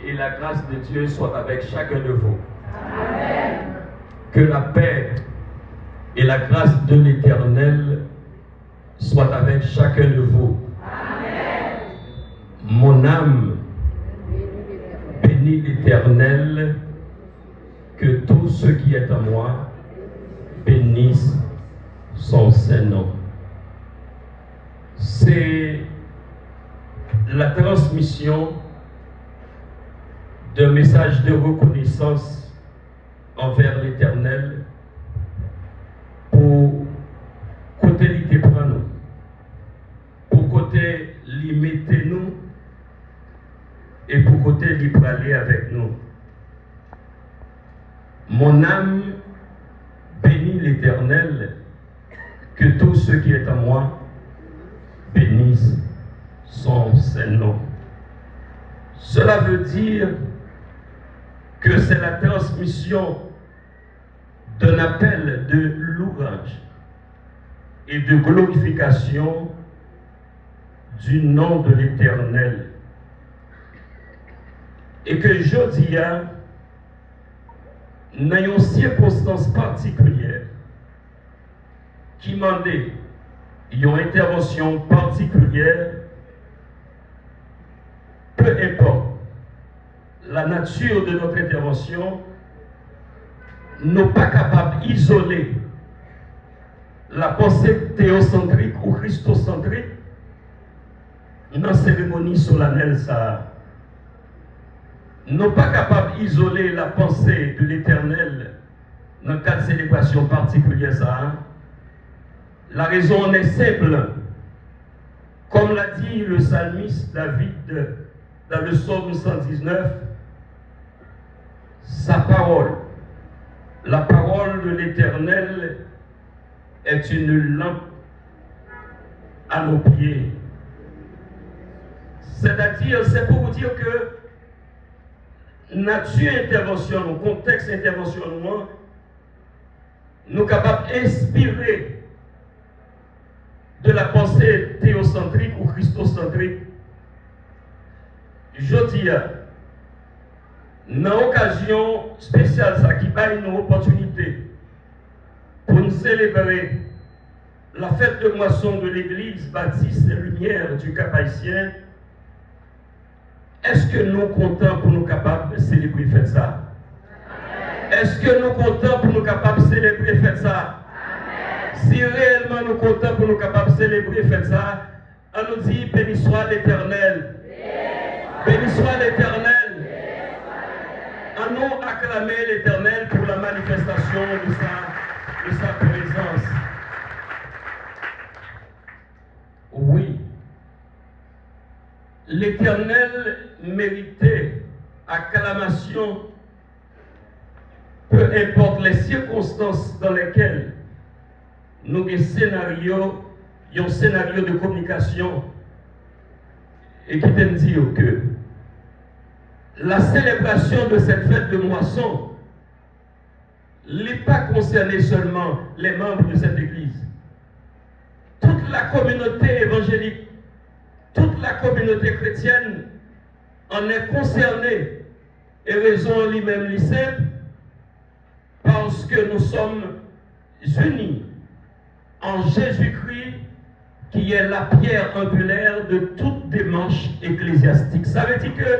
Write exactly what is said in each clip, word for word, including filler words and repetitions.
Et la grâce de Dieu soit avec chacun de vous. Que la paix et la grâce de l'Éternel soient avec chacun de vous. Mon âme bénit l'Éternel, que tout ce qui est en moi bénisse son saint nom. C'est la transmission d'un message de reconnaissance envè Letènèl pou kote li te pran nou, pou kote li mete nou, e pou kote li prale avèk nou. Mon âme bénit l'Éternel, que tout ce qui est en moi bénisse son saint nom. Cela veut dire que c'est la transmission d'un appel de louange et de glorification du nom de l'Éternel. E ke jodi a, nan yon sikonstans patikilyè ki mande yon entèvansyon patikilyè, peu importe la nature de notre intervention, nou pa kapab izole la pensée théocentrique ou christocentrique nan seremoni solanèl sa a. Nou pa kapab izole la pensée de l'Éternel nan kad selebrasyon patikilyè sa a. La raison en est simple. Comme l'a dit le psalmiste David dans le psaume cent dix-neuf, sa parole, la parole de l'Éternel est une lampe à nos pieds. C'est-à-dire, c'est pour vous dire que nati entèvansyon nou, kontèks entèvansyon nou an, nou kapab enspire de la pensée théocentrique ou christocentrique. Jodi a, nan okazyon espesyal sa ki bay nou opòtinite pou n selebre la fête de moisson de l'Église Baptiste et Lumière du Cap-Haïtien, èske nou kontan pou nou kapab selebre fèt sa? Èske nou kontan pou nou kapab selebre fèt sa? Si reyèlman nou kontan pou nou kapab selebre fèt sa, ann nou di, Béni soit l'Éternel. Béni soit l'Éternel. Ann nou aklame Letènèl pou la manifestation de sa, de sa présence. Wi, Letènèl merite aklamasyon, peu importe les circonstances dans lesquelles nou gen senaryo, yon senaryo de kominikasyon, e kite m di w ke la célébration de cette fête de moisson, li pa konsène sèlman les membres de cette église. Toute la communauté évangélique, toute la communauté chrétienne en est concernée. E rezon an li menm li senp, parce que nous sommes unis en Jésus-Christ, qui est la pierre angulaire de toute démarche ecclésiastique. Sa vle di ke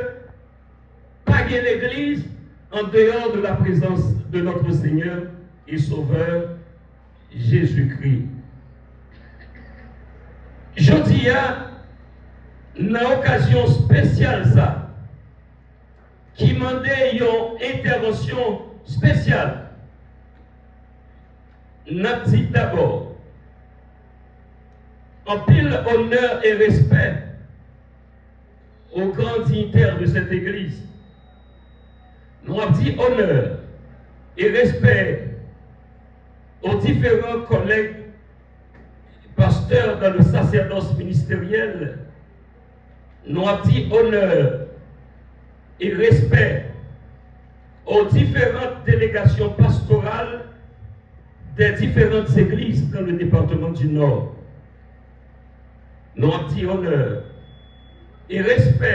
pa gen legliz en dehors de la présence de notre Seigneur et Sauveur Jésus-Christ. Jodi a, nan okazyon espesyal sa, ki mande yon entèvansyon espesyal, n ap di dabò, anpil onè e respè aux grands dignitaires de cette église. Nou ap di onè e respè aux différents collègues pasteurs dans le sacerdoce ministériel. Nou ap di onè e respè aux différentes délégations pastorales des différentes églises dans le département du Nord. Nou ap di onè e respè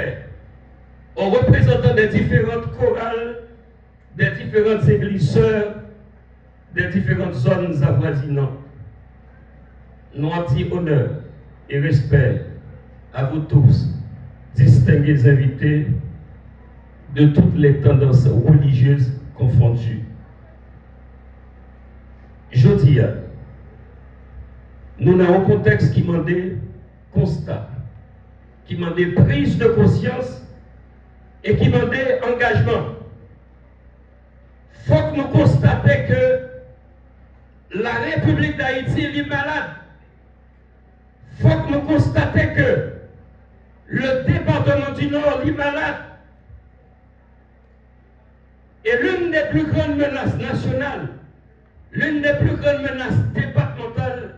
aux représentants des différentes chorales, des différentes églises sœurs, des différentes zones avoisinantes. Nous dit honneur et respect à vous tous, distingués invités de toutes les tendances religieuses confondues. Jodi a, nou nan yon kontèks ki mande konsta, ki mande priz de konsyans e ki mande angajman. Fòk nou konstate ke la Repiblik Dayiti li malad. Fòk nou konstate ke le département du Nord li malad. Et l'une des plus grandes menaces nationales, l'une des plus grandes menaces départementales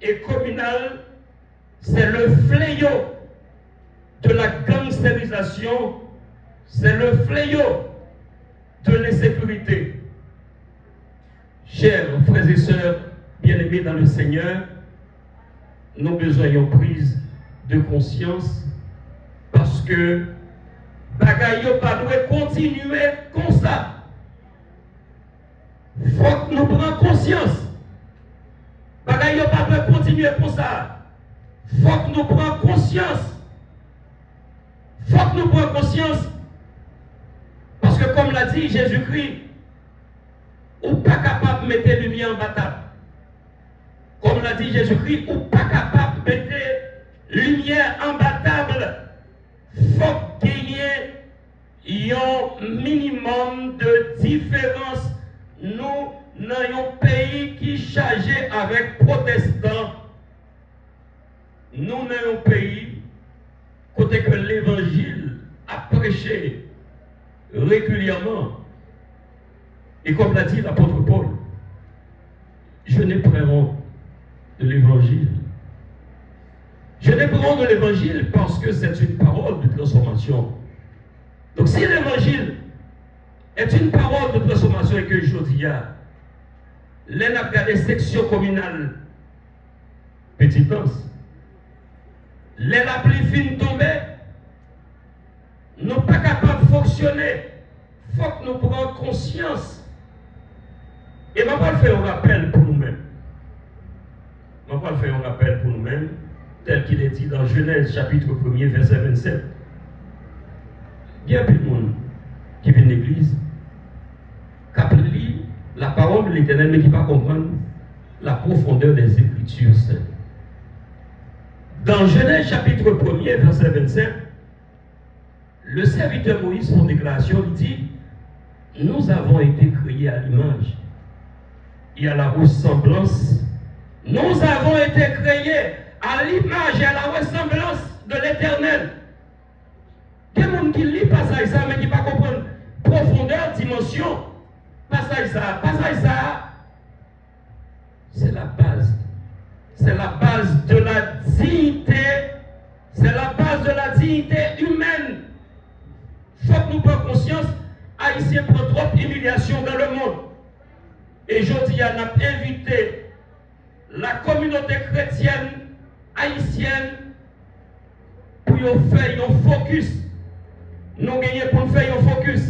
et communales, c'est le fléau de la gangstérisation, c'est le fléau de l'insécurité. Chers frères et sœurs bien-aimés dans le Seigneur, nou bezwen yon priz de konsyans paske bagay yo pa dwe kontinye konsa. Fòk nou pran konsyans. Bagay yo pa dwe kontinye konsa. Fòk nou pran konsyans. Fòk nou pran konsyans. Paske, comme l'a dit Jésus-Christ, ou pa kapab mete limyè anba tab. Comme l'a dit Jésus-Christ, ou pa kapab mete limyè anba tab. Fòk genyen yon minimòm de diferans. Nou nan yon peyi ki chaje avèk pwotestan. Nou nan yon peyi kote ke levanjil ap preche regilyèman. Et comme l'a dit l'apôtre Paul, je n'ai point honte de l'évangile. Je n'ai point honte de l'évangile parce que c'est une parole de transformation. Donc si l'évangile est une parole de transformation et que jodi a, lè n ap gade seksyon kominal Petitans, lè lapli fin tonbe, nou pa kapab fonksyone. Fòk nou pran konsyans. E mwen pral fè yon rapèl pou nou menm. Mwen pral fè yon rapèl pou nou menm, tel qu'il est dit dans Genèse chapitre premier, verset vingt-sept. Gen anpil moun ki vin legliz, k ap li la parole de l'Éternel, men ki pa konprann la profondeur des Écritures saintes. Dans Genèse chapitre premier, verset vingt-sept, le serviteur Moïse fè yon deklarasyon, li di, nous avons été créés à l'image et à la ressemblance. Nous avons été créés à l'image et à la ressemblance de l'Éternel. Gen moun ki li pasaj sa, men ki pa konprann pwofondè dimansyon pasaj sa. Pasaj sa, c'est la base. C'est la base de la dignité. C'est la base de la dignité humaine. Fòk nou pran konsyans, Ayisyen pran twòp imilyasyon dans le monde. E jodi a, n ap envite la kominote kretyèn ayisyèn pou yo fè yon focus. Nou genyen pou n fè yon focus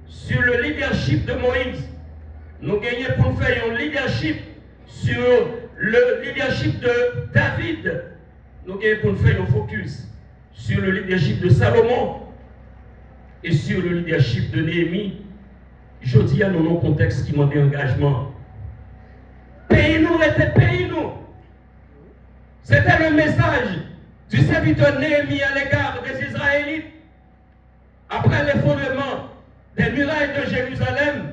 sur le leadership de Moïse. Nou genyen pou n fè yon leadership sur le leadership de David. Nou genyen pou n fè yon focus sur le leadership de Salomon et sur le leadership de Néhémie. Jodi a, nou nan yon kontèks ki mande angajman. Peyi nou rete peyi nou. C'était le message du serviteur Néhémie à l'égard des Israélites. Après l'effondrement des murailles de Jérusalem,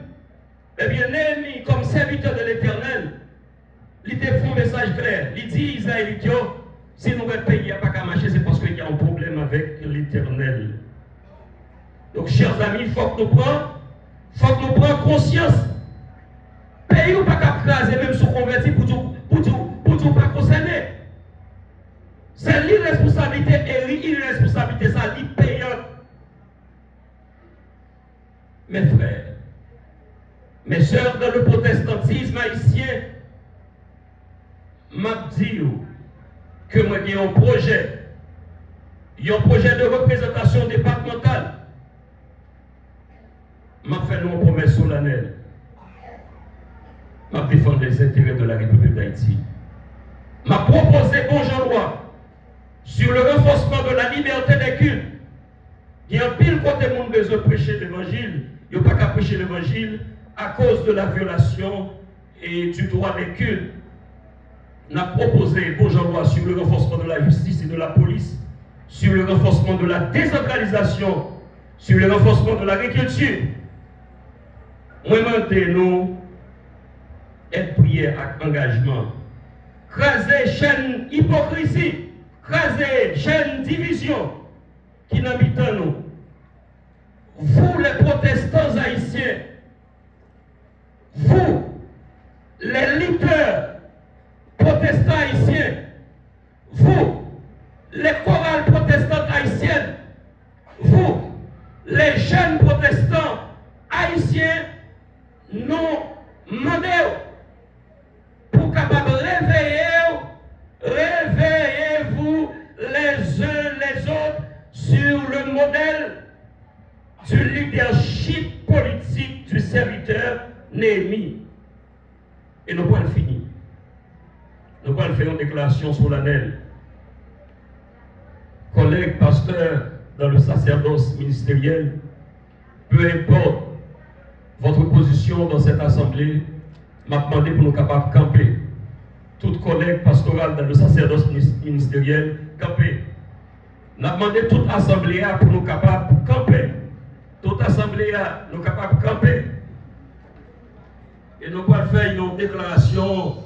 ebyen, Néhémie, comme serviteur de l'Éternel, li te fè yon mesaj klè. Li di Izrayelit yo, si nou wè peyi a pa ka mache, se paske y a un problème avec l'Éternel. Donk, chers amis, fòk nou pran, fòk nou pran konsyans. Peyi ou pa ka kraze menm si w konvèti pou di w, pou di w, pou di w pa konsène. Se li responsablite, e li, li responsablite sa, li peyan. Mes frères, mes sœurs, dans le protestantisme haïtien, m ap di w ke mwen gen yon pwojè, yon pwojè de reprezantasyon depatmantal M ap fè nou yon pwomès solanèl. M ap defann les intérêts de la République d'Haïti. M ap pwopoze bon jan lwa sur le renforcement de la liberté des cultes. Gen anpil kote moun bezwen preche levanjil, yo pa ka preche levanjil akoz de la violation et du droit des cultes. N ap pwopoze bon jan lwa sur le renforcement de la justice et de la police, sur le renforcement de la décentralisation, sur le renforcement de l'agriculture. Mwen mande nou èd, priyè ak angajman. Kraze chèn ipokrizi, kraze chèn divizyon ki nan mitan nou. Vous, les protestants haïtiens, vous, les leaders protestants haïtiens, vous, les chorales protestantes haïtiennes, vous, les jeunes protestants haïtiens, nou mande w pou kapab reveye w, réveillez-vous les uns les autres sur le modèle du leadership politique du serviteur Néhémie. E nou pral fini. Nou pral fè yon deklarasyon solanèl. Collègues pasteurs dans le sacerdoce ministériel, peu importe votre position dans cette assemblée, m ap mande pou nou kapab kanpe. Tout collègue pastoral dans le sacerdoce minis- ministériel, kanpe. N ap mande tout asanble a pou nou kapab kanpe. Tout asanble a, nou kapab kanpe. E nou pral fè yon deklarasyon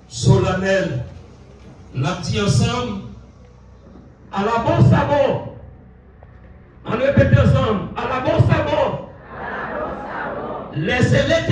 solanèl. N ap di ansanm, ala bon sa bon. Ann repete ansanm, ala bon sa bon. Lèse Letènèl